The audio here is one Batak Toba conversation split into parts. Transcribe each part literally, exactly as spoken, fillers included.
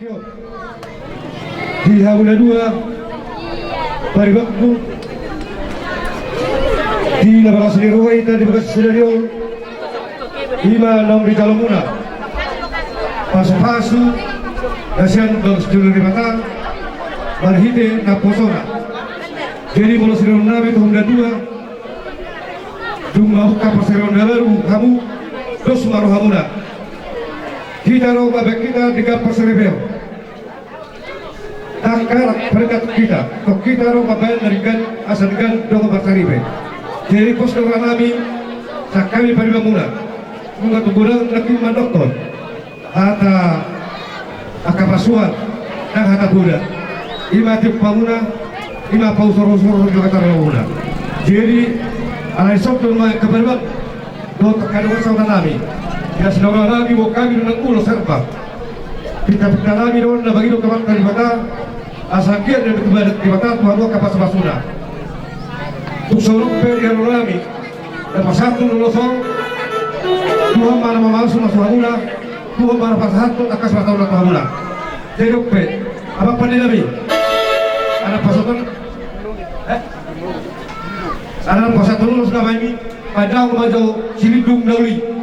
Di hamu na dua, paribanku, di na marlas ni roha hita di bagasan sadari on, i ma naung dijalo muna pasupasu na sian bagas jolo ni Debata marhite naposona. Jadi molo sidohonon nami tu hamu na dua, dung mambuka parsaripeon na baru hamu, dos ma rohamuna. Hita do, bahen hita di gampar saripeon. Tangkar parikat hita, tong hita do mambahen na denggan, asa denggan dohot marsaripe. Jadi pos do rohanami sian hami paribanmuna. Nunga tumbola nangkin mandokkon hata angka pasuan, nang hata poda. I ma tiop hamuna, i ma pausorosoro di angka tarna muna. Jadi alai songon i ma angka paribanku dohot angka dongan sahutanami. Ia sinaula nami, boan hami do nang ulos serba. Pintapinta nami do na bagi do Tuhanta Debata, asa anggiat na tubu Debata tu hamu angka pasupasuna. Tung songon i pe di haroronami, na pasahathon ulos on, Tuhan ma na mamasumasu hamuna, Tuhan ma na pasahathon angka sipata on tu hamuna. Jadi on pe, amang pande nami, anak pasahathon, eh? Anak pasahathon ulos nama i, pandang ma jo silindung na uli.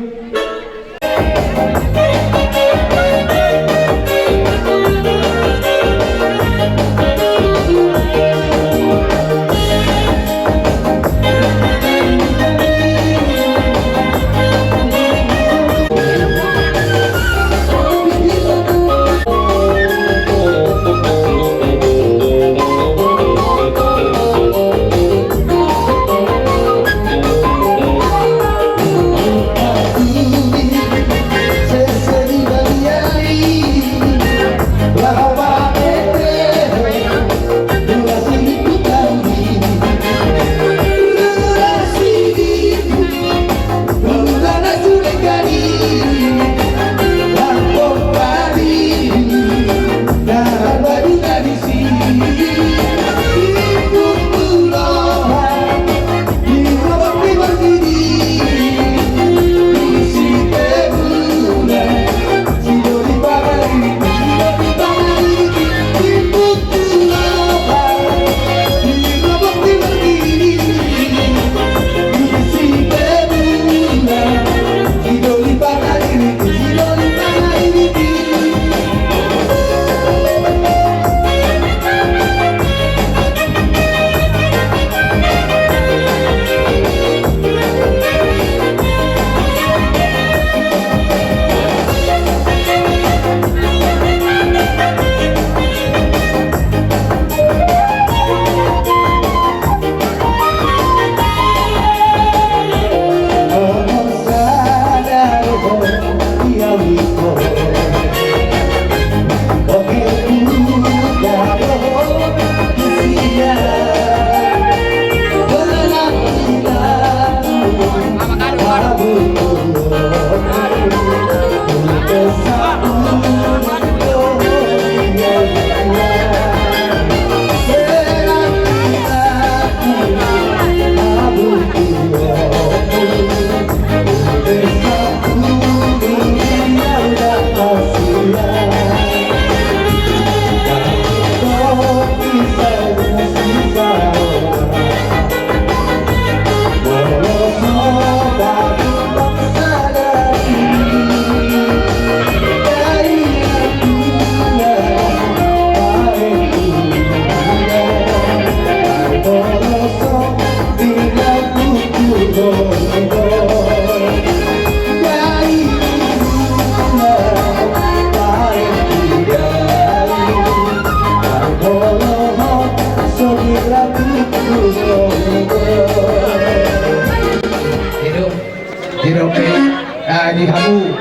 Di hamu,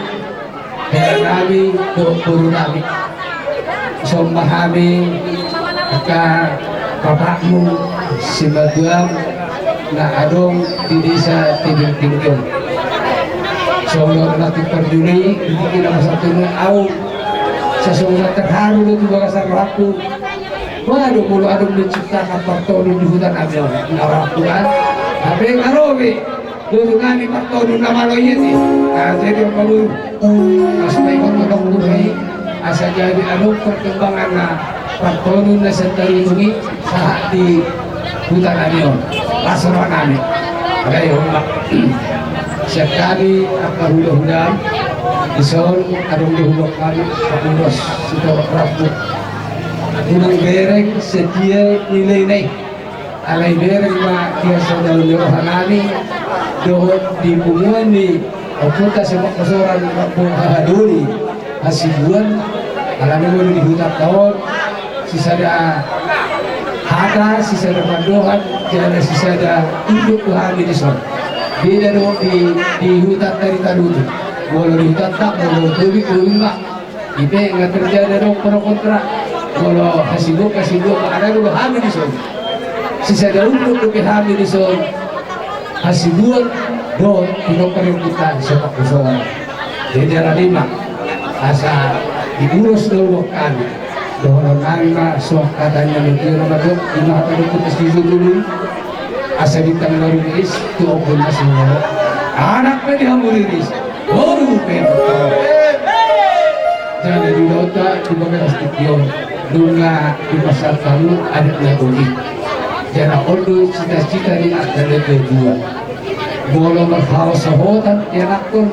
hela nami dohot boru nami. Songon hami angka bapakmu, simatuam na adong di desa Tebing Tinggi on. Songon na tingki parjolo i, di tingki na masa tunu au, sasongon na terharu do tu bagasan rohangku. Boha do molo adong menciptakan partonun di huta nami on, na rohangku kan. Hape nga ro be boru nami partonun na malo i ate. Jadi on ma boru, pas na ingot adong boru i, Asa jadi adong perkembangan na partonun na sian Taritung i sahat di huta nami on. Las roha nami. Alai on ma, sian hami angka hulahula dison, adong do huboan hami, Pak Uros, sitorop rambu. Unang bereng setia nilai na i. Alai bereng ma di hasadaon ni roha nami dohot di punguan ni ompunta Siompat Kosoran, rambu hahadoli hasibuan. Alani molo di hutanta on, sisada hata, sisada pandohan, jala sisada unduk do hami dison. Beda do di, di hutanta di Tarutung. Molo di hutanta, molo tobing, tobing ma. I pe nga terjadi adong pro kontra. Molo hasibuan, hasibuan ma, alai molo hami dison, sisada unduk dope hami dison. Hasibuan dohot pinongka ni ompunta Siompat Kosoran. Jadi alani ma, asa di Uros do huboan hami. Dohonon nami ma suang hata ni na matua na mandok, ima hata ni ompunta sijujur dulu. Asa bintang na rumiris tu ombun na sumorop. Anak pe di hamu riris, boru pe di hamu. Jala di ulaonta di bagasan tingki on, nunga dipasahat hamu adat na gok i. Jala on do cita-cita ni angka na tua-tua. Molo marhaosohotan ianakhon,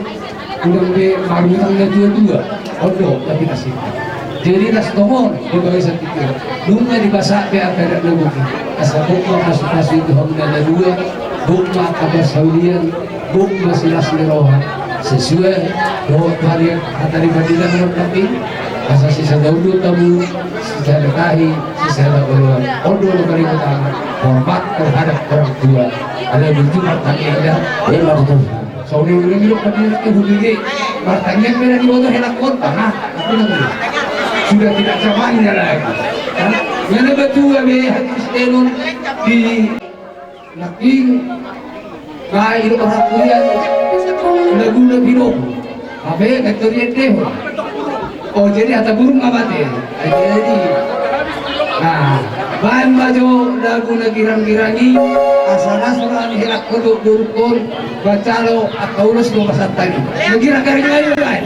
unang be marutang na tua-tua. On do tapi nasib. Jadi las tongon di bagasan tingki on, nunga dipasahat be angka adat na gok i. Asa gok ma pasu-pasu i tu hamu na dua, gok ma angka parsaulian, gok ma silas ni roha. Sesuai dohot hata ni pardenggan na mandok i, asa sisada unduk tabu, sisada tahi, sisada oloan. On do na paling utama, hormat terhadap orang tua. Alai burju martangiang da. Ima tutu. Songon i, songon i do pardenggan i, hubege martangiang pe na diboto helakhon, tangah. Tapi na sudah tidak zamannya lagi. Hah? Ia na matua be hakristenon di nangkin, na i do orang kuliah, na guna pinopo. Hape na tori ende ho. Oh, jadi hata burung ma mate. Jadi, nah, baen ma jo lagu na girang-girang i, asa las roha ni helakhon dohot borungkon, baca lo angka ulos do pasahat hami. Na girang-girang i ma i baen.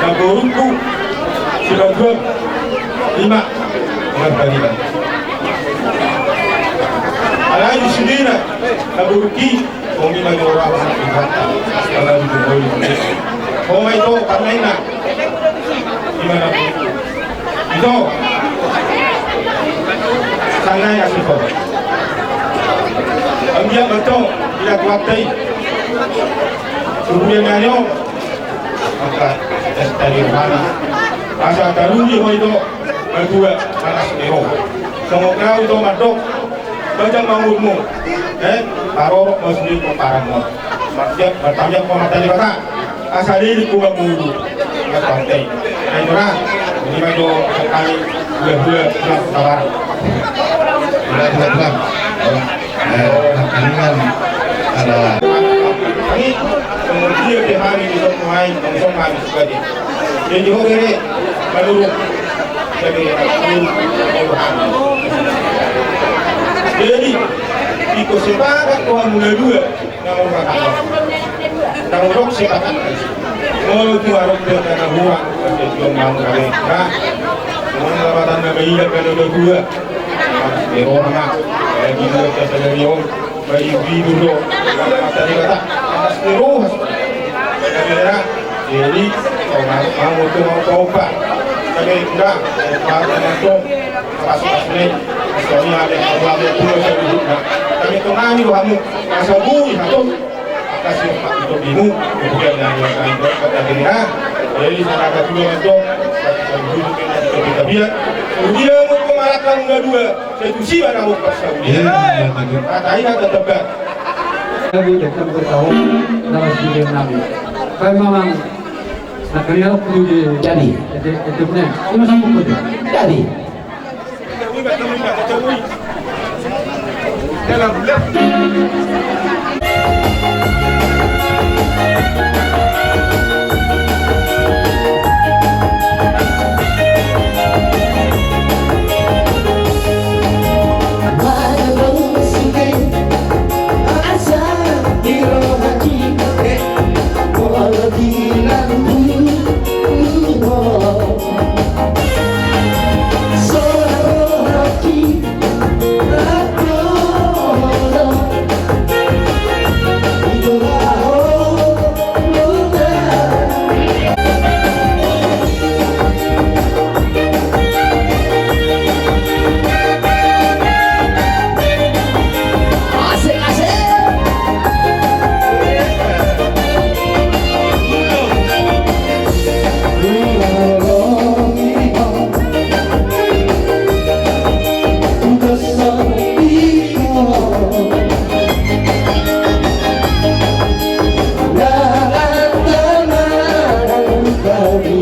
Namborungku Sibatuan, ima, marbarita. Alai sudena, namborungki, Songon i ma jolo roha ni Tuhanta. Ho ma ito, parna inna. Di mana? Ito. Sanga i asi ho. Anggiat ma ito, ida Tuhanta i. Suruan na nyo. Angka es tadi mana? Asa tarudi ho ito. Matua, panas ni roha. Songon na ito mandok. Bajang ma umurmu. Eh, parorot ma sude pomparanmu. Martangiang, martangiang ma tu Debata. Asa leleng ma umurmu. Martangiang. Ai ora. Ini ma jo sekali. Hula-hula, hula sabar. Hula, hula, hula. Eh, nangkaningan. Ada. Ini, kemudian di hari ini, semua, semua, semua. Jadi, ho bere, manurung. Jadi, manurung. Jadi, ingkon sepakat ho hamu na dua, na mangurang. Na mangurang sepakat. Molo tu arok tu na hurang, jadi, manurung. Nah, molo dapatan na baik, kan, na dua. Nah, di rumah, nah. Jadi, dua, kita dari om. Baik, di dulu. Mata di mata. Atas terus. Jadi, kalau mau, mau tu mau coba. Tapi enggak, coba dengan tu. Pas, pas ni. Misalnya ada yang mau ambil pulau selanjutnya. Tapi tu nani hamu. Masa bui, satu. Kasih Pak Gubernur, kemudian yang lain-lain, kata dia. Jadi, saya kata dulu, Mas Dok. Tapi, tapi, tapi, tapi, dia mau pemalakkan dua. Saya tusi barang lupa sawi. Iya, iya, iya. Kata ini kata tebak. Kami datang bertahu nama si Bernami. Kami memang nak kenal dulu di. Jadi. Jadi, itu benar. Cuma sambung betul. Jadi.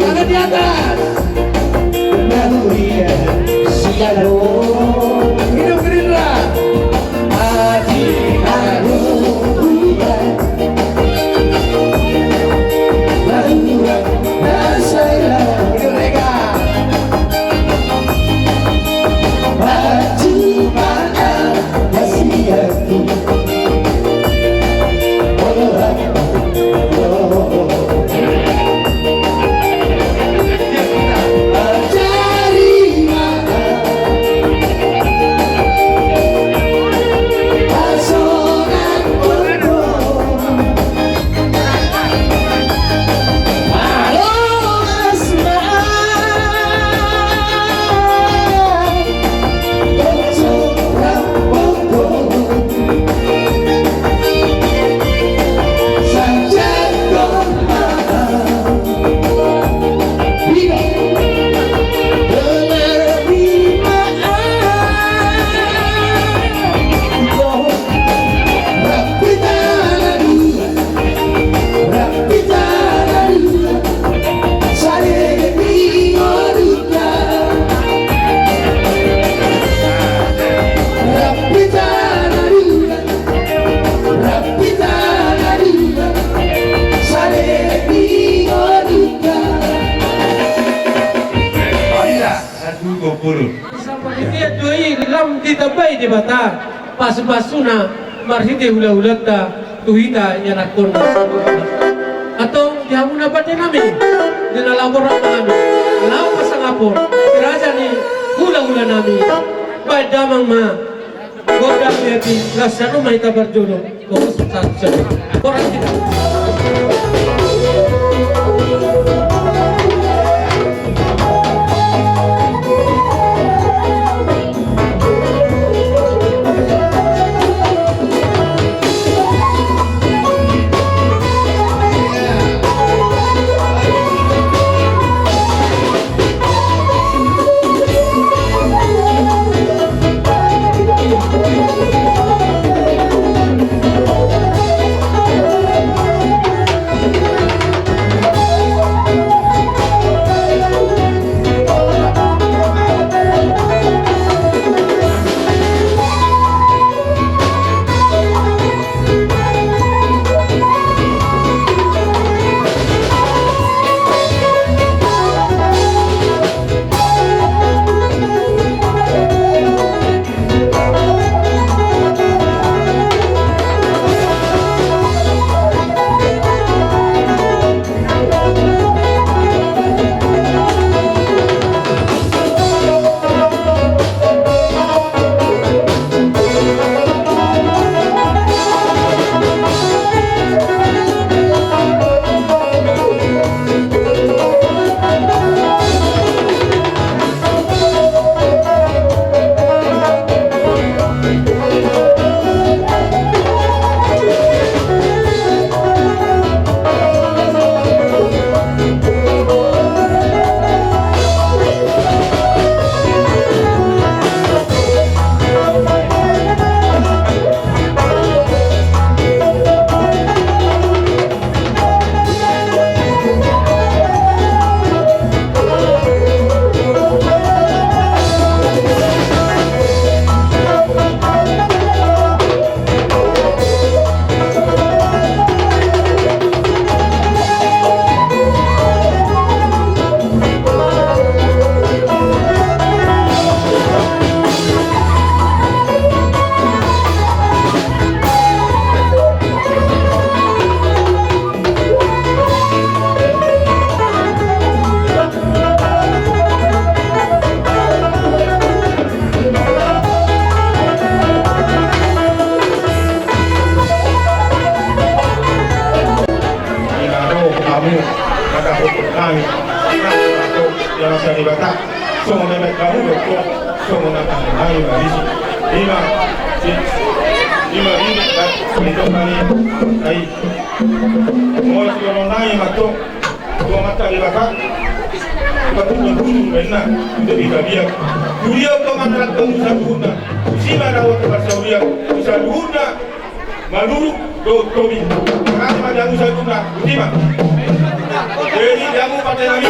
Tangan di atas. Hidup Gerindra. Sampai dia dua i lam ditambai Debata. Pasu-pasuna marhite hula-hulanta tu hita ianakhonna. Antong di hamu na pande nami, di na laho rap hami, laho pasangapon di raja ni hula-hula nami. Baen damang ma. Godang di hati, las sanu ma hita parjolo. Fokus satu satu. Orang kita. Ima ro hamu, mata hotut nami, yang saya di Batak, songon na baen hamu do, songon na tangan nami marisi. Ima, i-, ima, ima, ima, ima, ima, ima, Molo sidohonon nami ma tong, tu Amanta Debata, patut ma bujur ma inna, tu Debata biak. Tudia tong mangalangka muna saluhutna, tusi ma dao tu parsaulian, tu saluhutna, manurut dohot tobi. Makana ma di hamu saluhutna, boti ma. Jadi di hamu pate nami.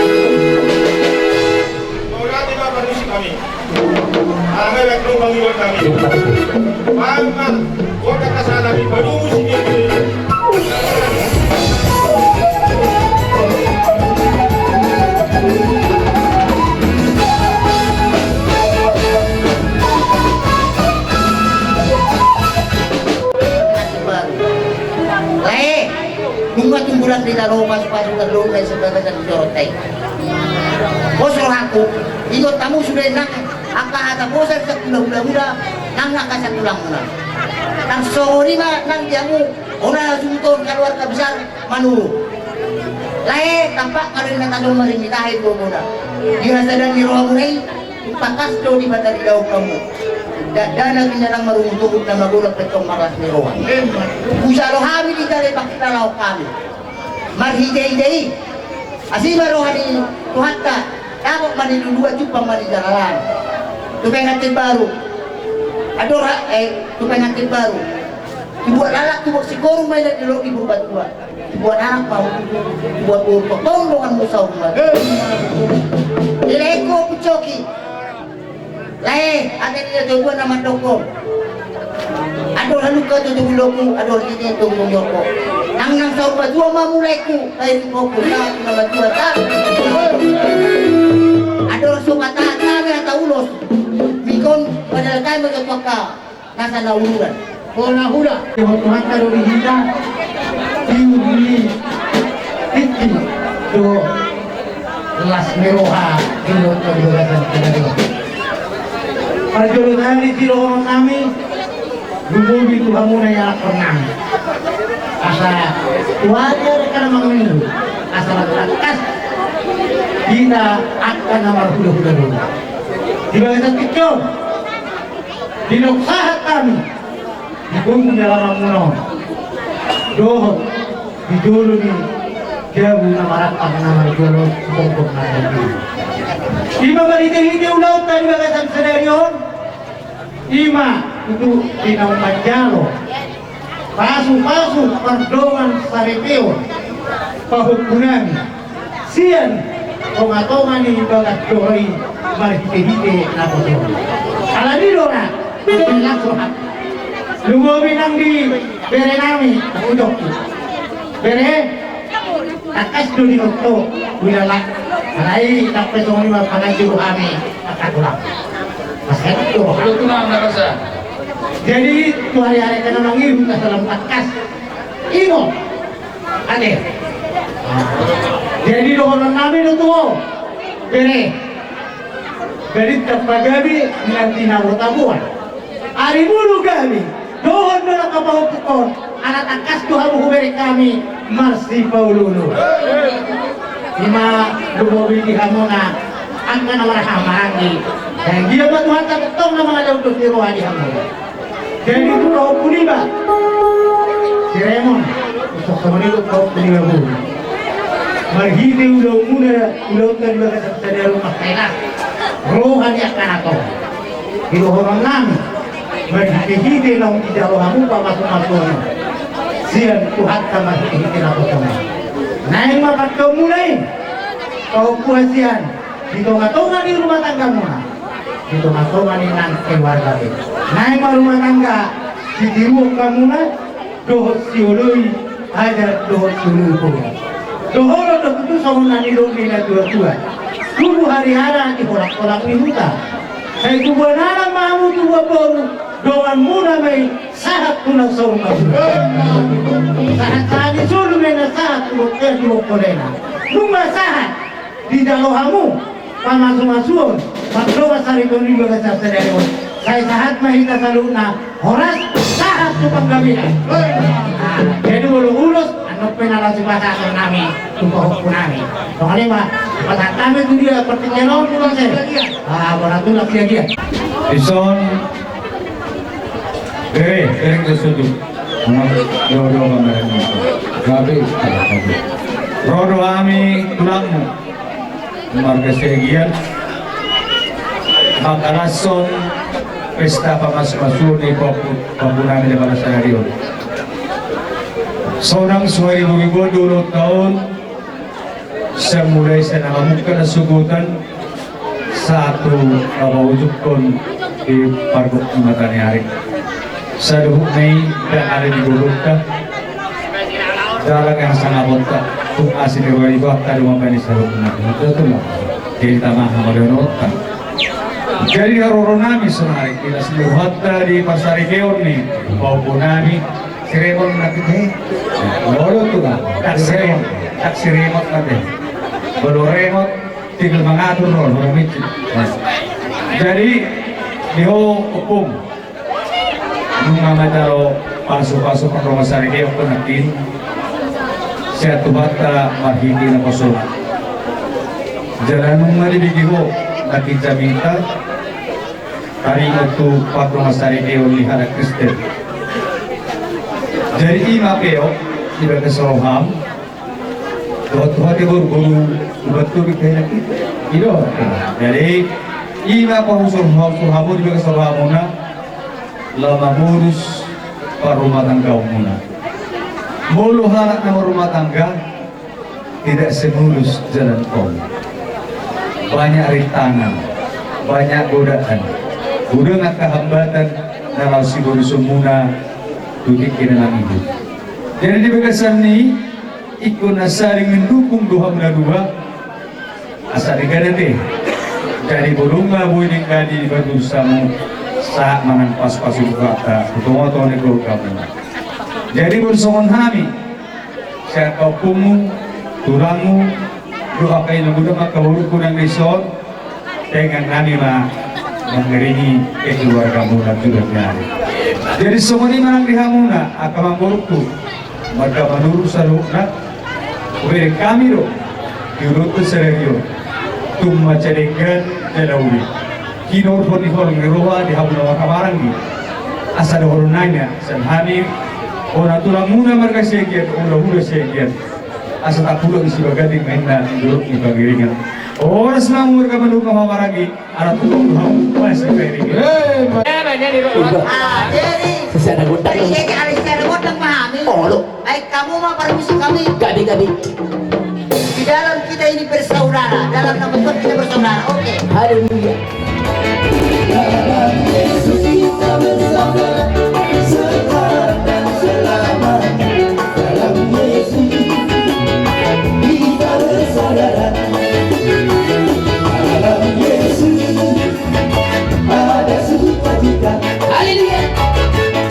Mauliate ma parmusik nami. Alai baen do pangidoan nami. Baen ma, buat kata salah nami, baru musik nami. Lae, nunga tumbulan di tano pasu-pasu terdongan sebagai satu jorot tai. Pos rohangku, ingot hamu sude nang angka hata bosan sahula-hula muna, nang angka sahula muna. Nang songon i ma nang di hamu, hona hasuhuton keluarga besar Manurung. Lae, tampak ngaloi na tajom maringi tahe tu hamuna. Di hasadaan ni rohamuna i, tangkas do Debata didok hamu. Dakdanak inda nang marungut-ungut na magolap pe tong marlas ni roha. Hujalo hami di jala i pangkilalahon hami. Marhite-hite i, asi ma roha ni Tuhanta, dapot ma niluluan, jumpang ma nijalahan. Tu pengantin baru. Andor ha-, eh, tu pengantin baru. Dibuat laklak, dibuat singkoru ma i na di dolok ni Purbatua. Dibuat anak ma, dibuat boru, tongtong donganmu saur matua. Di laengku Ompu Coki. Lae, ate ni na toguan na mandok ho. Andor halumpang tu togu lopu, andor hite tu togu lopu. Nang nang saur matua ma hamu laengku, lae di pokok, na matua ta. Andor so patahon hami hata ulos. Mikon padahal hami ma jo tu angka nasa na ururan. Bona hula. Dohot Tuhanta do di hita. Tiur ni tingki do las ni roha di luat pagulasan kadari. Parjolo nami, sidohonon nami, Lumobi tu hamuna i anak hernang. Asa tuari anak na mangiru, asa lam tangkas hita angka na marhulahula dulu. Di bagasan tingki on, didok sahat hami di pungu ni alamanmuna on dohot di jolo ni jabu na marampang na marjual on, di pongpong na marjual. Ima marhitehite ulaonta di bagasan sadari on, ima tutu di naung manjalo pasupasu pardongan saripeon pahompunami sian tongatonga ni bagas joro i marhitehite naposo on. Alani do na, langsung. Lumobi nang di berenami, ucok. Bere, tangkas do di nonto, ulala. Alai sampe songon i ma panganjur hami angka tulang. Mas, kan itu. Udah tulang, nggak rasa. Jadi tu ari-ari angka na mangiru, asa lam tangkas. Ingot. Ate. Jadi dohononnami do tu ho, bere. Jadi tapagabe nanti na botaboan. Ari mulu gabe, dohon do na pahompungkon, ala tangkas do hamu hubereng hami marsipaoloolo. Ima lumobi di hamuna angka na marhahamaranggi. Dan dia ma Tuhanta tongtong na mangalehon dos ni roha di hamuna. Jadi tu pahompu niba, si Remon, usok sama ni tu pahompu niba boru. Marhite ulaonmuna, ulaonta di bagasan sadari on, maka enak roha ni angka na tong. Di dohononnami, marhitehite naung dijalo hamu pamasumasuon sian Tuhanta marhitehite naposo on. Naeng ma pangkeonmuna i, pahompu hasian, di tongatonga ni rumah tanggamuna, di tongatonga ni nang keluarga pe. Naeng ma rumah tangga sitiruon hamuna, dohot sioloi ajar dohot sioloi pola. Dohonon do tutu songon na nidok ni natuatua. Tubu hariara di holangholang ni huta. Sai tubuan anak ma hamu, tubuan boru, donganmuna ma i sahat tu na saur matua. Sahatsahat ni solu ma i na sahat tu bontean, tu bongkolena. Nunga sahat dijalo hamu pamasumasuon, pardongan saripeon di bagasan sadari on. Sai sahat ma hita saluhutna horas, sahat tu panggabean. Nah, jadi molo ulos, annon pe na laos pasahatonnami tu pahompunami. Songon i ma pasahatnami tu dia partingkian on, tu bangsa. Ah, bona tu laos dia dia. Dison. Bere, bere, ke sujud. Doa, doa, doa. Gabe, gabe. Ro do hami tulangmu, marga Siagian, mangkalashon pesta pamasumasuon ni pahompu, pahompunami di bagasan sadari on. Sonang suari bumi bodo ulang tahun, sai mulai sian na mamungka na sogotan, sahat tu na paujungkon di pargok ni mata ni ari. Saluhutna i ndang ada di gogonta, dalan yang sangaponta, tung asi ni roha ni Tuhanta do mambahen i saluhutna. Betul ma. Jadi tama hamadeononta. Jadi haroronami sonari, di las ni rohanta di parsaripeon ni pahompunami, si Remon na pite. Lolo tu lah, tak si Remon, tak si Remon nanti. Bolo Remon, tinggal mengatur, Ron, Ron Mici. Jadi, di ho, Ompung, nunga manjalo pasupasu pardongan saripeon nangkin, sian Tuhanta marhite naposo on. Jala nunga dibege ho nangkin jaminta, taringot tu pardongan saripeon ni halak Kristen. Jadi ima pe on, di bagasan roham, dohot tu hami boru-boru, ubat tu bintang. I do. Jadi, ima pahusur-husur hamu di bagasan rohamuna, laho mamurus parrumatanggaonmuna. Molo halak na marrumah tangga, tidak semulus jalan tol. Banyak rintangan, banyak godaan. Godaan angka hambatan na laho sibolusonmuna tu tingki na mangihut. Jadi di bagasan ni ingkon na saling mendukung do hamu na dua, asa denggan ate. Jadi molo nunga boi denggan i di bagasan sahat manang pasupasu Tuhanta tu tongatonga ni keluargamuna. Jadi molo songon hami, sian pahompumu, tulangmu, dohot angka inongmu dohot angka borungku nang dison, tangiangnami ma mangiringi keluargamuna tu dongan ni ari. Jadi songon i ma nang di hamuna angka amang borungku, marga Manurung saluhutna. Hubereng hami do di ulaonta sadari on, tung mansai denggan jala uli hinorhon ni holong ni roha di hamuna marhahamaranggi. Asa dohonon nami sian hami, hona tulangmuna marga Siagian, hulahula Siagian, asa tapulak di sibaganding ma inna di dolok ni pangiringan. Horas ma hamu marga Manurung marhahamaranggi. Ala tutu hamu masih kairing. Eh, ma- Ah, jadi. Sesana gondang. Jadi, jadi, ada sesana gondang, pahami? Olo. Baik, kamu mau permisi kami. Gabe, gabe. Di dalam kita ini bersaudara, dalam nama Tuhan kita bersaudara. Oke. Haleluya. Dalam Yesus kita bersaudara, sekarang dan selamanya. Dalam Yesus kita bersaudara. Dalam Yesus ada sukacita. Haleluya.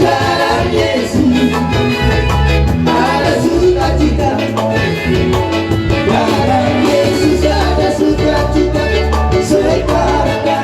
Dalam Yesus ada sukacita. Dalam Yesus ada sukacita. Sekarang dan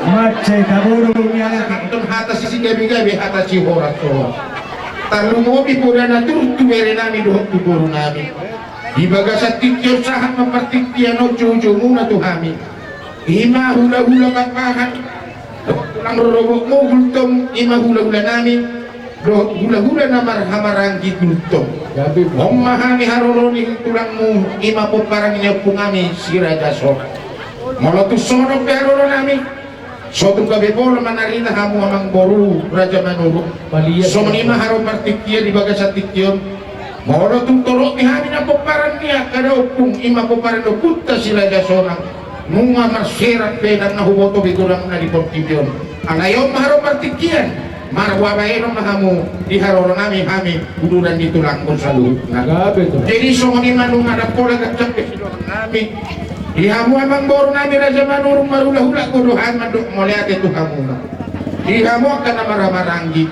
Mansai taboru ni alai. Antong hata sisigabe-gabe, hata sihoras-horas. Tarlumobi poda na turtu bere nami dohot tu boru nami. Di bagasan tingki on sahat ma partingkian on jojomuna tu hami. Ima hula-hula Pakpahan, tulang rorobot Moguntong, ima hula-hula nami, dohot hula-hula na marhamaranggi Guntong. On ma hami haroro ni tulangmu, ima pomparan ni ompung nami Si Raja Sonang. Molo tung songon on pe haroro nami, so tung gabe pola manarida hamu amangboru Raja Manurung. Songon i ma haroro partingkian di bagasan tingki on. Molo tung torop ni hami na pomparan ni angka da ompung, ima pomparan ni ompunta Si Raja Sonang, nunga marserak pe ndang na huboto be tulang na di portibi on. Alai on ma haroro partingkian, marboa baenon ma hamu di haroro nami, hami uduran ni tulangmu saluhutna. Jadi songon i ma nunga ndang pola ganjang be sidohonon nami. Di hamu amangboru nami Raja Manurung, marhula-hula godang hami mandok mauliate tu hamuna. Di hamu angka na marhamaranggi,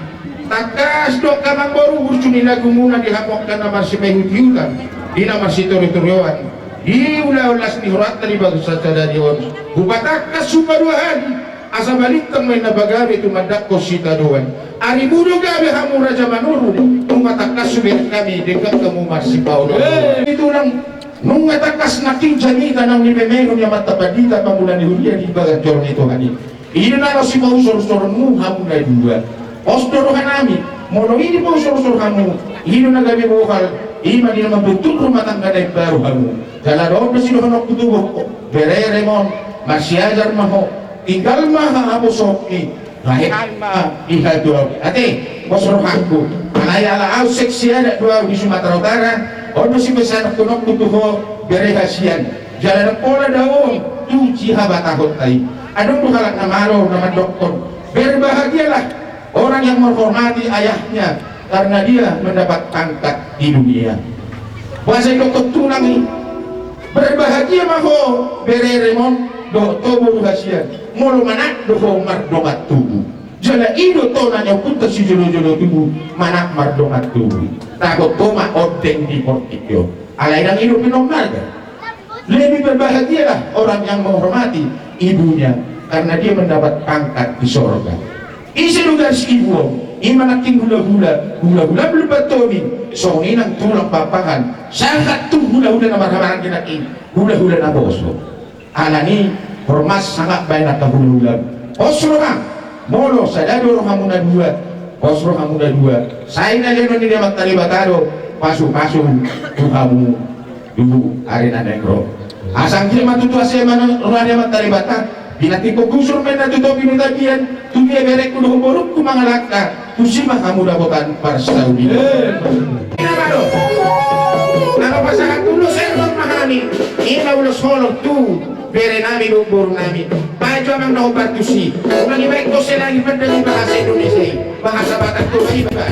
tangkas do angka amangboru, ursum ni lagumuna di hamu angka na marsipaihut-ihutan, di na marsitoru-toruan, di ulaon las ni horanta di bagasan sadari on, hupatangkas hupaduahali, asa balintang ma i na pagabe tumandangkon sitadoan. Ari mudo gabe hamu Raja Manurung, nunga tangkas hubereng hami denggan hamu marsipaolo. Eh, di tulang, nunga tangkas nangkin jamita naung nipameru ni amanta pandita pamula ni huria di bagas joro ni Tuhan i. I do na laos sipausor-usoronmu hamu na dua. Pos do roha nami, molo i dipausor-usor hamu, i do na gabe bohal, i ma di na mambentuk rumah tangga na imbaru hamu. Jala dohot do sidohononku tu ho, bere Remon, marsiajar ma ho, tinggal ma hahaposoon i, bahen ma i hatuaon i. Ate, pos rohangku, alai ala ahu seks siadat do ahu di Sumatera Utara, on do sipesanhononku tu ho, bere hasian. Jala ndang pola da on tu sihabatahonta i. Adong do halak na malo na mandokkon, berbahagialah orang yang menghormati ayahnya karena dia mendapat pangkat di dunia. Boasa didokkon tulang i, berbahagia ma ho bere Remon dohot ho boru hasian, molo manat do ho mardongan tubu. Jala i do tona ni ompunta sijolojolo tubu, manang mardongan tubu. Tabo toma ondeng di portibi on. Alai ndang i do pe na marga. Lebih berbahagialah orang yang menghormati ibunya, karena dia mendapat pangkat di sorga. Ise do garis ibu on? I ma nangkin hulahula, hulahula Lumban Tobing, songon i nang tulang Pakpahan, sahat tu hulahula na marhahamaranggi nangkin, hulahula naposo. Alani i, hormat sangap baen angka hulahula. Pos roham, molo sada do rohamuna dua, pos rohamuna dua. Sai na lehonon ni Amanta Debata do pasupasu tu hamu. Tubu ari na naeng ro. Asa anggiat ma tutu asa i ma roha ni Amanta Debata, pinantikhon hujur ma inna tu topi ni tapian, tu dia berengku dohot borungku mangalangka, tusi ma hamu dapotan parsaulian. Ina ma do. Alo pasahat ulos holong ma hami, ina ulos holong tu bere nami dohot boru nami. Baen jo amang na hombar tusi. Unang dibaen do selangi pandang i bahasa Indonesia i. Bahasa Batak tu iba.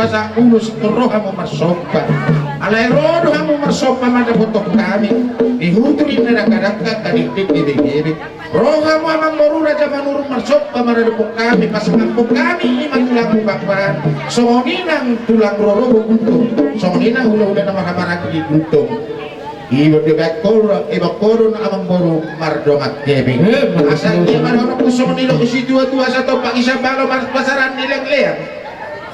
Asa ulos ro hamu marsomba. Alai ro do hamu marsomba mandapothon hami. Di hutu di na dangka-dangka, kadikdik, gebegebe. Ro hamu amangboru Raja Manurung marsomba mandapothon hami, pasahathon hami i ma tulangmu Pakpahan. Songon i nang tulang rorobot Gultom. Songon i nang hulahula na marhahamaranggi Gultom. Iba dibaen ho do, ibaen ho do amangboru mardongan hepeng. Eh, asa i ma dohononku songon nidok ni situatua, asa tompak i sambalo, marpasaran ni leangleang.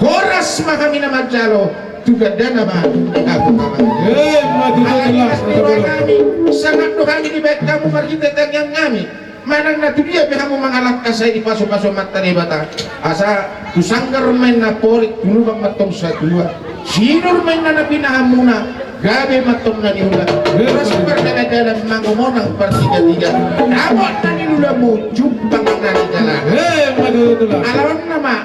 Horas ma hami na manjalo, tu gandana ma di hamu amang. Eh, madu. Alani las ni roha nami, sangap do hami dibaen hamu marhite tangiang nami. Manang na tudia pe hamu mangalangka, sai dipasupasu Amanta Debata. Asa tu sanggar ma inna porik, tu lubang ma antong satua. Sinur ma inna na pinahanmuna, gabe ma antong na niula. Horas pardaladalan, manang monang partigatiga. Dapot na niulamu, jumpang na nijalahan. Eh, madu tulang. Ala on nama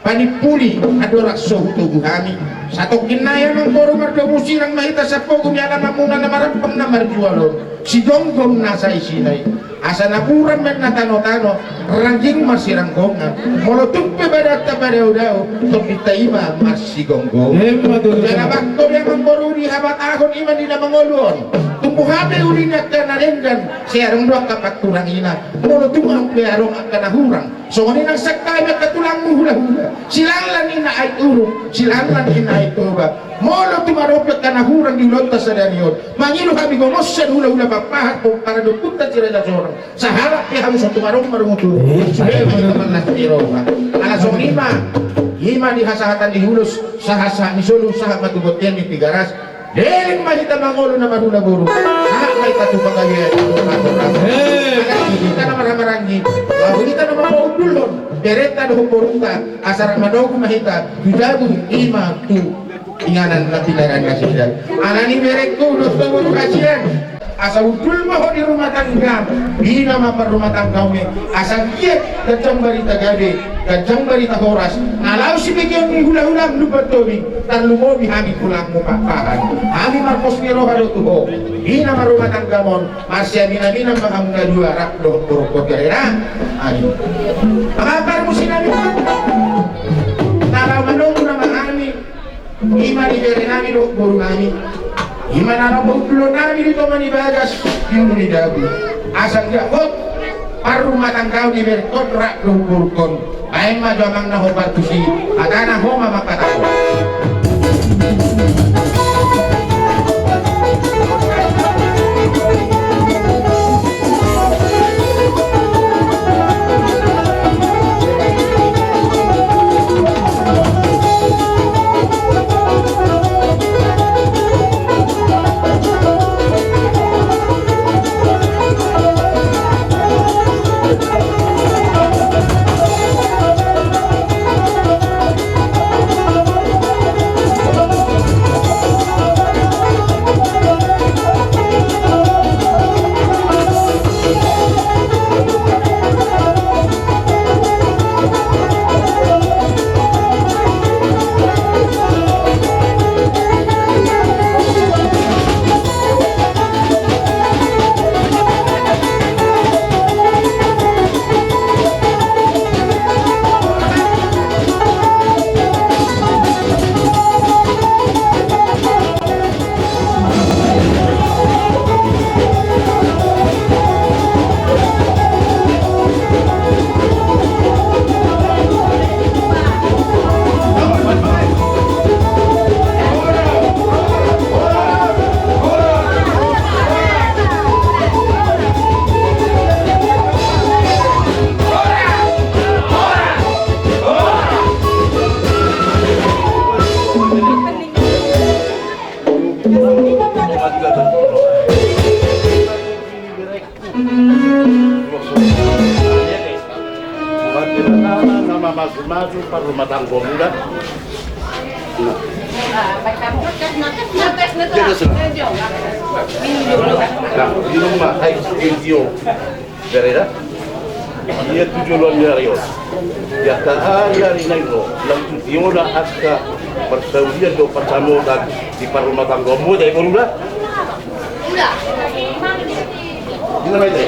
panimpuli andorang so hutogu hami. Satongkin nai amangboru mardomu, sirang ma hita sian pogu ni alamanmuna na marampang na marjual on, Sigomgom na saisina i. Asa napuran ma inna tanotano, rangging marsiranggongan. Molo tung pe badanta padaodao, tondinta i ma marsigomgoman. Emma tutu. Jala bangko di amangboru di habatahon i ma di na mangolu on. Tung boha pe uli ni angka na denggan, sai adong do angka pangkurangina. Molo tung adong pe adong angka na hurang, songon i nang sian hami angka tulangmu hulahula. Silanlan i na aek uruk, silanlan i na aek toba. Molo tung adong pe angka na hurang di ulaonta sadari on, mangido hami gomos sian hulahula Pakpahan, pomparan ni ompunta Si Raja Sonang. Sahalak pe hamu so tung adong marungutungut. Eh, sude ma hita marlas ni roha. Ala songon i ma, i ma di hasahatan ni ulos, sahatsahat ni solu, sahat ma tu bontean ni Tigaras. Leleng ma hita mangolu na marhula boru. Sahat ma hita tu panggabean. Eh. Ala hita na marhahamaranggi, laho hita na mambahen hundul on, berenta dohot borunta, asa rap manogu ma hita tu jabu, i ma tu inganan na pinaran nasida. Alani berengku dohot boru hasian, asa hundul ma ho di rumah tanggam, bina ma parrumatanggaon i. Asa anggiat ganjang barita gabe, ganjang barita horas, na laho sibegeon ni hulahulam Lumban Tobing, tarlumobi hami tulangmu Pakpahan. Hami marpos ni roha do tu ho, bina ma rumah tanggam on, marsiaminaminan ma hamu na dua rap dohot borungkon, bere da. Amin. Amang parmusik nami, na laho manogu nama hami, i ma di bere nami dohot boru nami. I ma na laho paundulan nami di tonga ni bagas, di ulu ni dabu. Asa anggiat hot parrumatanggaon ni berengkon rap dohot borungkon. Baen ma jo amang na hombar tusi, hatana ho ma mangkatahon. Buat di mana nama maju-maju parrumatanggaonmuna. Nah. Nah, di rumah, hai, studio. Bere da. Ia tu joloan ni ari on, ia tu ari-ari na i ro, lam tu joloan angka parsaulian dohot pansamotan di parrumatanggaonmu, da i boru da. Di na ma ite.